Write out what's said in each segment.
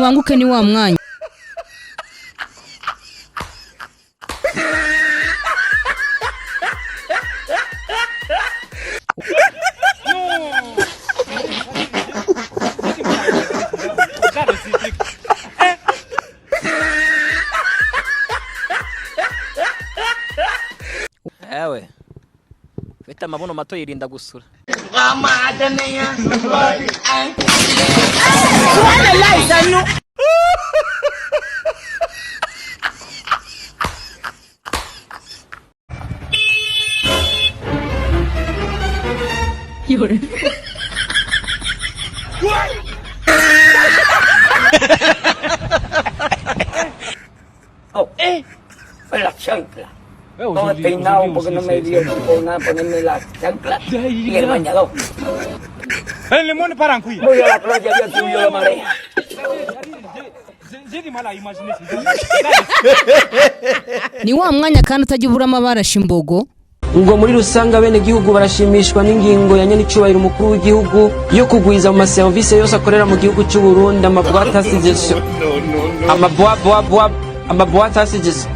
Mubanguke, ni wa mwanya. Ewe, ufite amabuno mato yirinda gusura. La chancla. Todo despeinado porque no me dio tiempo nada ponerme la chancla y el bañador. El limón para cuy. Voy a la playa, había subido la marea. J'ai du mal à imaginer. Ni wa mwanya kandi utajya uburamo abarashe imbogo. Ngo muri rusange abenegihugu barashimishwa n'ingingo ya nyenicubahiro umukuru w'igihugu yo kugwiza mu maserivisi yose akorera mu gihugu cy'u Burundi amaboîte à suggestion, amaboîte à suggestion,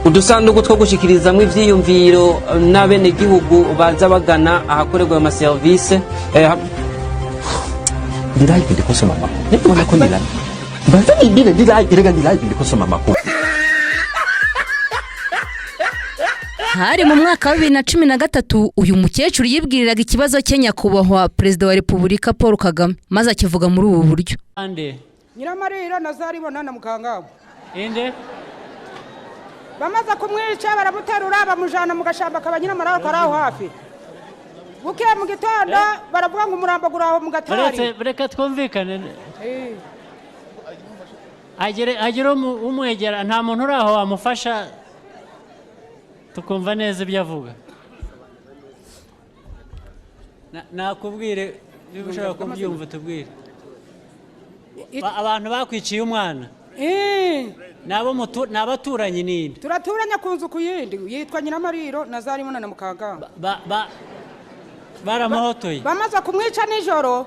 udusanduku two gushikirizamwo ivyiyumviro n'abenegihugu baza bagana ahakorerwa ayo maserivisi. Ndi live, ndiko nsoma amakuru. Nibona ko ndi live. Mbanza nibwire ndi live, erega ndi live, ndiko nsoma amakuru. Hari mu mwaka wa 2013, uyu mukecuru yibwiriraga ikibazo cye Nyakubahwa Perezida wa Repubulika Paul Kagame, maze akivuga muri ubu buryo. Ande? Nyiramarira na Zaribona na Mukangabo. Inde? Bamaze kumwica, baramuterura, bamujana mu gashamba kaba Nyiramarira kari aho hafi. Bukeye mu gitondo baravuga ngo umurambo guri aho mu gatari. Uretse, reka twumvikane. Agire umwegera. Nta muntu uri aho wamufasha tukumva neza ibyo avuga? Nakubwire niba ushobora kubyumva, tubwire. Abantu bakwiciye umwana ni abaturanyi ninde? Turaturanye ku nzu ku yindi, yitwa Nyiramariro na Zaribona na Mukangabo. Baramuhotoye? Bamaze kumwica nijoro,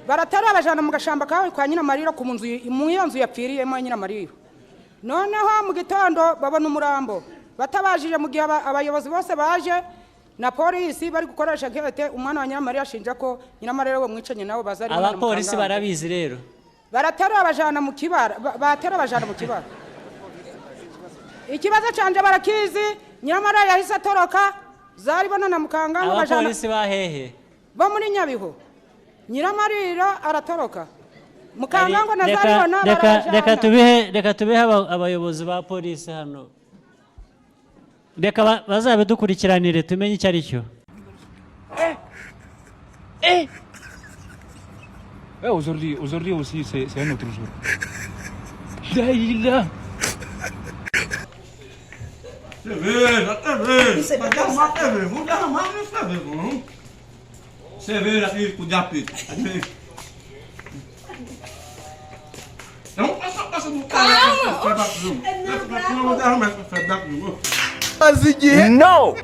baraterura, bajana mu gashamba kawe kwa Nyiramariro ku nzu, mu iyo nzu yapfiriyemo ya Nyiramariro. Noneho mu gitondo babona umurambo. Batabajije mu gihe abayobozi bose baje na polisi bari gukoresha enquête, umwana wa Nyiramariro ashinja ko Nyiramariro we mwicanye nawe bazari. Abapolisi barabizi rero? Baraterura bajana mu kibara, batera bajana mu kibara. Ikibazo canje barakizi. Nyiramariro yahise atoroka, Zaribona na Mukanganga bajana. Abapolisi ba hehe? Bo muri Nyabihu. Nyiramariro aratoroka, Mukanganga na Zaribona Reka barajana. Reka tubihe abayobozi ba polisi hano, reka bazabidukurikiranire tumenye icyo ari cyo. Eh, aujourd'hui, aujourd'hui aussi, c'est un autre jour. Daïla. Cerveja, cerveja. Pode arrumar cerveja. Vamos arrumar cerveja, vamos. Cerveja aqui com diapito. Aqui. Não, passa, passa do cara. Calma! Vou derramar essa fé. No!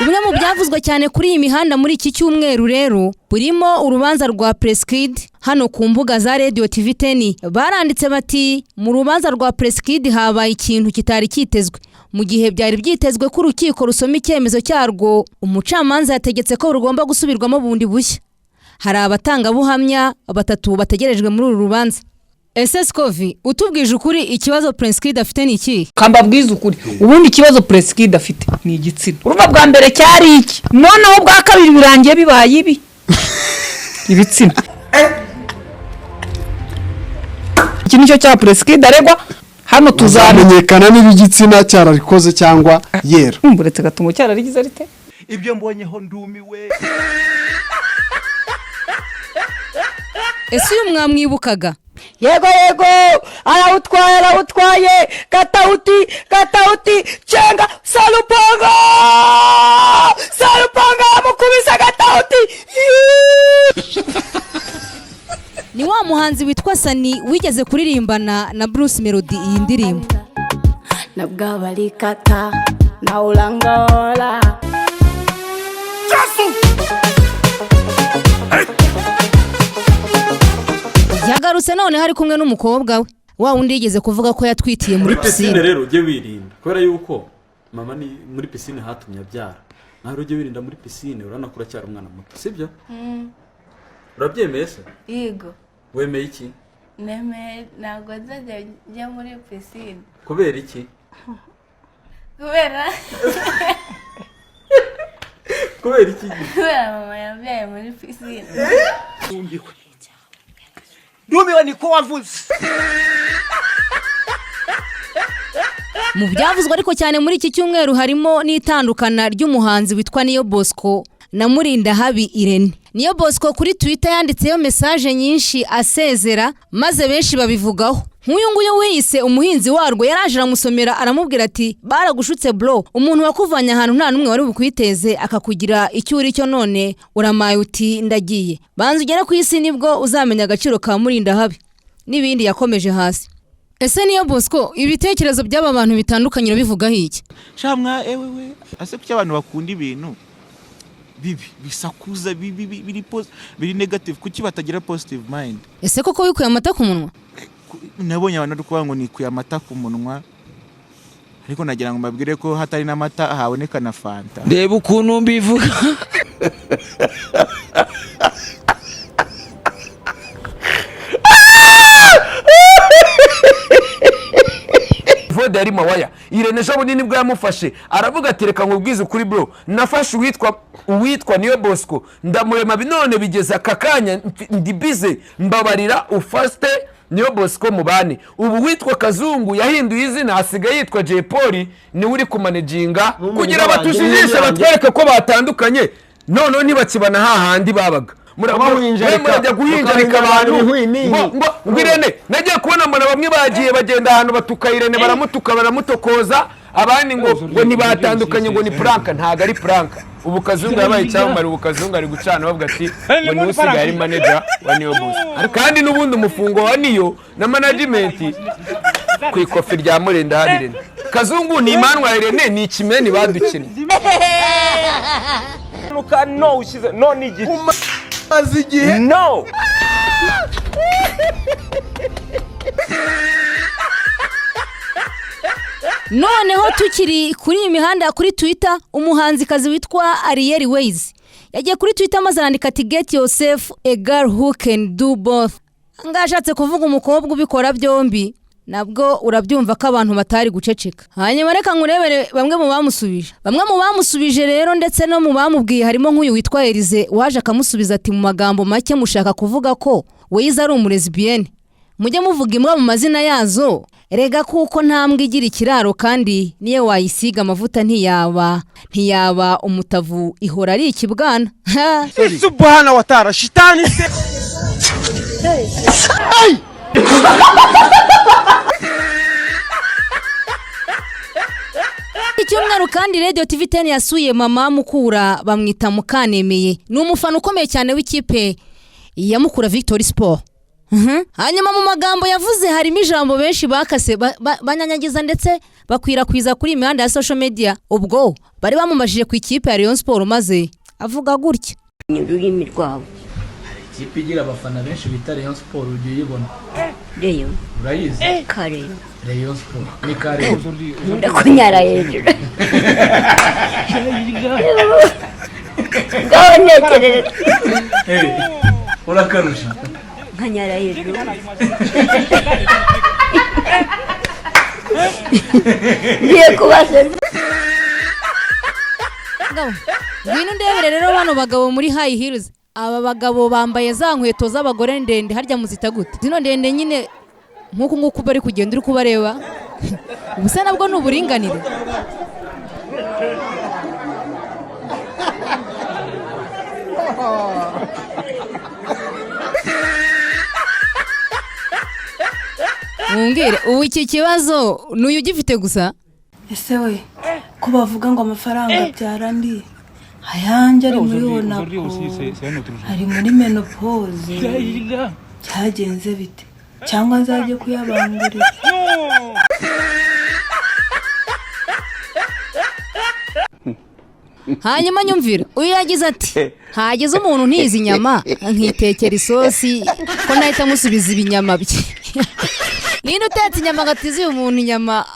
Bimwe mu byavuzwe cyane kuri iyi mihanda muri iki cyumweru rero burimo urubanza rwa Prince Kid. Hano ku mbuga za Radio TV 10 baranditse bati: "Mu rubanza rwa Prince Kid habaye ikintu kitari cyitezwe. Mu gihe byari byitezwe ko urukiko rusoma icyemezo cyarwo, umucamanza yategetse ko rugomba gusubirwamo bundi bushya. Hari abatangabuhamya batatu bategerejwe muri uru rubanza." Ese Scovi, utubwije ukuri, ikibazo Prince Kid afite ni ikihe? Kambabwiza ukuri, ubundi ikibazo Prince Kid afite ni igitsina. Urumva, bwa mbere cyari iki, noneho bwa kabiri birangiye bibaye ibi, ibitsina. Iki nicyo cya Prince Kid aregwa hano, tuzamenyekana Tuzamenyekana niba igitsina cyararikoze cyangwa yera. Uretse gatungo cyararigize rite? Ibyo mbonyeho ndumiwe. Ese uyu mwamwibukaga? Yego yego, arawutwaye, arawutwaye! Katauti, Katauti, cenga! Salupongo, Salupongo amukubise Katauti! Ni wa muhanzi witwa Sani wigeze kuririmbana na Bruce Melody iyi ndirimbo. Nabwo abarikata. Maulangola. Yagarutse noneho ari kumwe n'umukobwa we, wa wundi yigeze kuvuga ko yatwitiye muri Muri pisine. pisine. Rero ujye wirinda, kubera yuko mama ni muri pisine hatumye abyara. Nawe ujye wirinda muri pisine, urabona ko uracyari umwana muto, sibyo? Urabyemeye se? Yego. Wemeye iki? Nemeye, ntabwo nzajya njya muri pisine. Kubera iki? Kubera Kubera iki? Kubera mama yabyaye muri pisine. Ndumiwe, niko wavuze. Mu byavuzwe ariko cyane muri iki cyumweru harimo n'itandukana ry'umuhanzi witwa Niyo Bosco na Murindahabi Irene. Niyo Bosco kuri Twitter yanditseyo message nyinshi asezera, maze benshi babivugaho. Nk'uyu nguyu wiyise umuhinzi warwo yaraje aramusomera, aramubwira ati: "Baragushutse bro, umuntu wakuvanye ahantu nta n'umwe wari bukwiteze akakugira icyo uri cyo, none uramaye uti ndagiye. Banza ugere ku isi nibwo uzamenya agaciro ka Murindahabi." N'ibindi yakomeje hasi. Ese Niyo Bosco, ibitekerezo by'aba bantu bitandukanye urabivugaho iki? Shamwa ewe we, ase kuki abantu bakunda ibintu bibi, bisakuza, bibi, biri biri negative? Kuki batagira positive mind? Ese koko wikuye amata ku munwa? Nabonye abantu bari kuvuga ngo nikuye amata ku munwa, ariko nagira ngo mbabwire ko hatari n'amata haboneka na fanta. Reba ukuntu mbivuga. Vode yari mawaya Irene ejo bundi nibwo yamufashe, aravuga ati: "Reka nkubwize ukuri bro, nafashe uwitwa Niyo Bosco ndamurema, none bigeze aka kanya ndi bize, mbabarira ufasite Niyo Bosco mubane." Ubu witwa Kazungu yahinduye izina, asigaye yitwa Jay Polly, niwe uri kumanaginga kugira batujijishe, batwereke ko batandukanye. Noneho ntibakibana hahandi babaga. Murajya guhinjarika abantu ngo Irene. Nagiye kubona mbona bamwe bagiye bagenda ahantu batuka Irene, baramutuka, baramutokoza, abandi ngo ntibatandukanye, ngo ni prank. Ntabwo ari prank. Ubu Kazungu yabaye icyamamare, ubu Kazungu ari gucana bavuga ati ngo niwe usigaye ari manager wa Niyo Bosco, kandi n'ubundi umufungo wa Niyo na management ku ikofi rya Murindahabi Irene. Kazungu ni imanwa, Irene ni ikimeni badukinnye. No, ushyize no ni igihe umaze igihe no. Noneho tukiri kuri iyi mihanda, kuri Twitter, umuhanzikazi witwa Ariel Wayz yagiye kuri Twitter maze arandika ati: "Get yourself a girl who can do both." Ngaho ashatse kuvuga umukobwa ubikora byombi. Nabwo urabyumva ko abantu batari guceceka. Hanyuma reka nkurebere bamwe mu bamusubije. Bamwe mu bamusubije rero ndetse no mu bamubwiye harimo nk'uyu witwa Elize, waje akamusubiza ati: "Mu magambo make mushaka kuvuga ko Wayz ari umulesbienne? Mujye muvuga imbwa mu mazina yazo rega, kuko nta mbwa igira ikiraro, kandi niyo wayisiga amavuta ntiyaba umutavu, ihora ari ikibwana." Subhana wa taala, shitani se. Icyumweru kandi Radio TV 10 yasuye mama Mukura, bamwita Mukanemeye, ni umufana ukomeye cyane w'ikipe ya Mukura Victory Sport. Hanyuma mu magambo yavuze harimo ijambo benshi bakase banyanyagiza ndetse bakwirakwiza kuri imihanda ya social media, ubwo bari bamumajije ku ikipe ya Rayon Sport, maze avuga gutya: Ururimi rwabo. Ikipe igira abafana benshi bita Rayon Sport, ujya uyibona? Rayon. Urayizi? Kare. Rayon Sport ni kare. Ndakunyara hejuru. Ngaho ntekereza. Urakarusha. Nkanyara hejuru. Ngiye kubaza. Ngwino ndebere rero bano bagabo muri high heels. Aba bagabo bambaye za nkweto z'abagore ndende, harya muzita gute? Zino ndende nyine nk'uku nguku bari kugenda uri kubareba. Ubusa nabwo ni uburinganire. Mumbwire, ubu iki kibazo n'uyu ugifite gusa? Ese we, ko bavuga ngo amafaranga abyara andi, ayanjye ari muri wonapo, ari muri ménopause, byagenze bite? Cyangwa nzajye kuyabangurira? Hanyuma nyumvira uyu yagize ati hagize umuntu ntizi inyama nkitekera isosi ko nahita musubiza ibinyama bye. Ninde utetse inyama agatiza uyu muntu inyama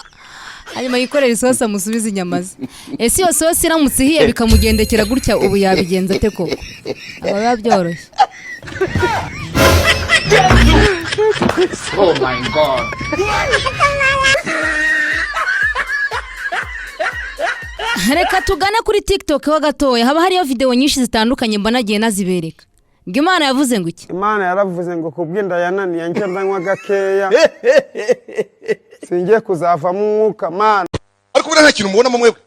hanyuma yikorera isosi amusubize inyama ze? Ese iyo sosi iramutse ihiye bikamugendekera gutya, ubu yabigenza ate koko? Aba biba byoroshye. Oh my God. Reka tugane kuri TikTok ho gatoya, haba hariyo videwo nyinshi zitandukanye mba nagiye nazibereka. Ngo Imana yavuze ngo iki? Imana yaravuze ngo kubw'inda yananiye njye ndanywa gakeya, singiye kuzavamo umwuka Mana. Ariko buriya nta kintu mubonamo mwebwe.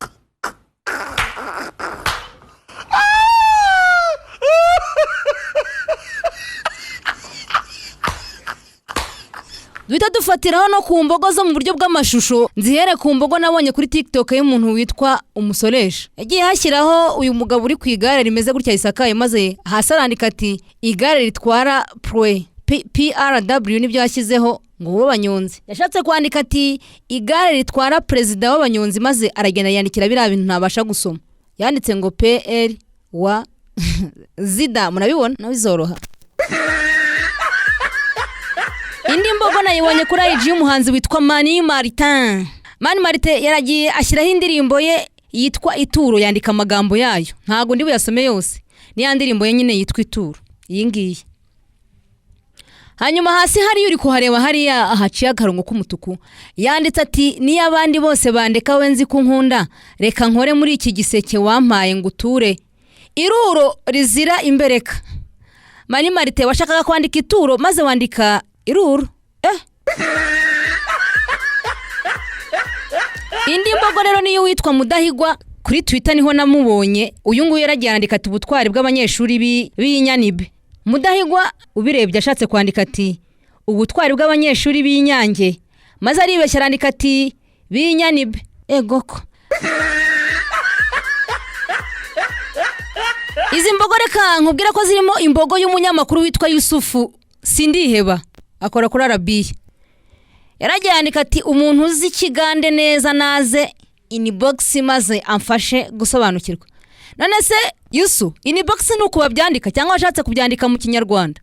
Duhita dufatiraho no ku mbogo zo mu buryo bw'amashusho. Nzihere ku mbogo nabonye kuri TikTok y'umuntu witwa Umusoresha. Yagiye hashyiraho uyu mugabo uri ku igare rimeze gutya risakaye, maze hasi arandika ati igare ritwara Pwe PRW, nibyo yashyizeho ngo w'abanyonzi. Yashatse kwandika ati igare ritwara perezida w'abanyonzi, maze aragenda yandikira biriya bintu ntabasha gusoma. Yanditse ngo PR wa Zida, murabibona nabizoroha. Indi mbogo nayibonye kuri IG y'umuhanzi witwa Mani Martin. Mani Martin yaragiye ashyiraho indirimbo ye yitwa Ituro, yandika amagambo yayo. Ntago ndi buyasome yose. Ni ya ndirimbo ye nyine yitwa Ituro. Iyi ngiyi. Hanyuma hasi hariya uri kuhareba hariya haciye akarongo k'umutuku. Yanditse ati niyo abandi bose bandeka we nzi ko nkunda, reka nkore muri iki giseke wampaye ngo uture. Iruro rizira imbereka. Mani Martin washakaga kwandika ituro maze wandika iruro. Indi mbogo rero niyo witwa Mudahigwa kuri Twitter niho namubonye. Uyu nguyu yaragiye arandika ati ubutwari bw'abanyeshuri b'Inyanibe. Mudahigwa ubirebye ashatse kwandika ati ubutwari bw'abanyeshuri b'Inyange, maze aribeshya arandika ati b'Inyanibe. Egoko. Izi mbogo reka nkubwira ko zirimo imbogo y'umunyamakuru witwa Yusufu Sindiheba akora kuri Arabiya. Yaragiye yandika ati umuntu uzi Ikigande neza naze inbox maze amfashe gusobanukirwa. None se Yusu, inbox ni uko babyandika cyangwa washatse kubyandika mu Kinyarwanda?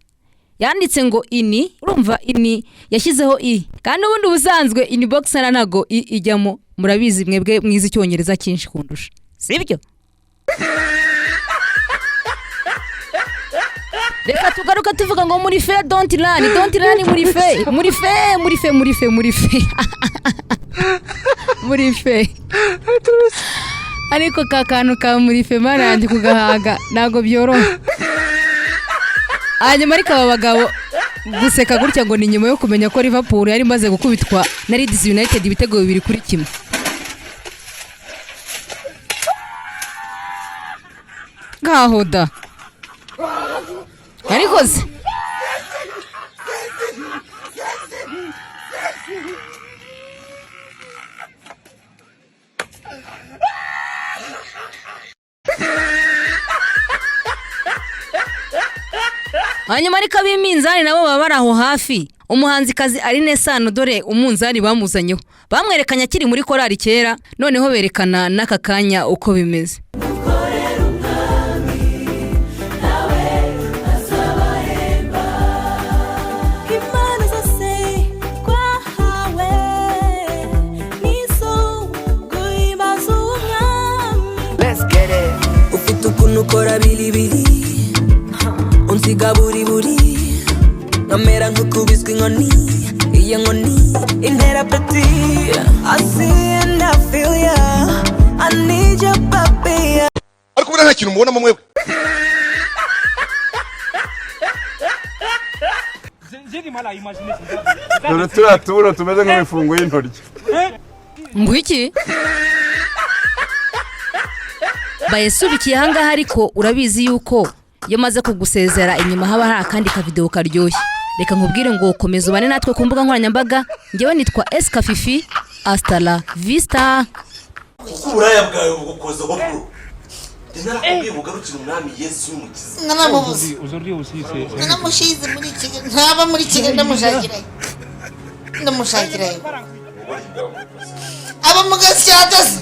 Yanditse ngo ini, urumva ini yashyizeho i, kandi ubundi ubusanzwe inbox na ntago i ijyamo, murabizi mwebwe mwize Icyongereza cyinshi kundusha, sibyo? Reka tugaruka tuvuga ngo muri fe don't run, don't run muri fe, muri fe, muri fe, muri fe, muri fe. Muri fe. Ariko ka kantu ka muri fe maranje kugahaga ntago byoroha. Hanyuma ariko aba bagabo guseka gutya ngo ni nyuma yo kumenya ko Liverpool yari imaze gukubitwa na Leeds United ibitego 2-1. Ngaho da. Ariko se Hanyuma ariko ab'iminzani nabo baba bari aho hafi. Umuhanzikazi Aline Sano dore umunzani bamuzanyeho, bamwerekanye akiri muri korali kera, noneho berekana n'aka kanya uko bimeze. Ufite ukuntu ukora bilibili, unsiga buri buri, nkamera nk'ukubiswe inkoni, iyo nkoni intera apeti. I see and I feel ya, I need your papi. Ariko buriya nta kintu mubonamo mwebwe. Dore turiya tuburo tumeze nk'imifungo y'intoryi. Ngo iki? Bayesubikiye ahangaha, ariko urabizi yuko iyo maze kugusezera inyuma haba hari akandi kavideo karyoshye. Reka nkubwire ngo komeza ubane natwe ku mbuga nkoranyambaga. Njyewe nitwa Eska Fifi, hasta la vista. Kuko uburaya bwawe bugukozeho bro. Njye narakubwiye bugarukire umwami Yesu n'umukiza. Naramubuze. Naramushize muri Kigali, ntaba muri Kigali ndamushakirayo. Ndamushakirayo. Aba mu Gasyata se.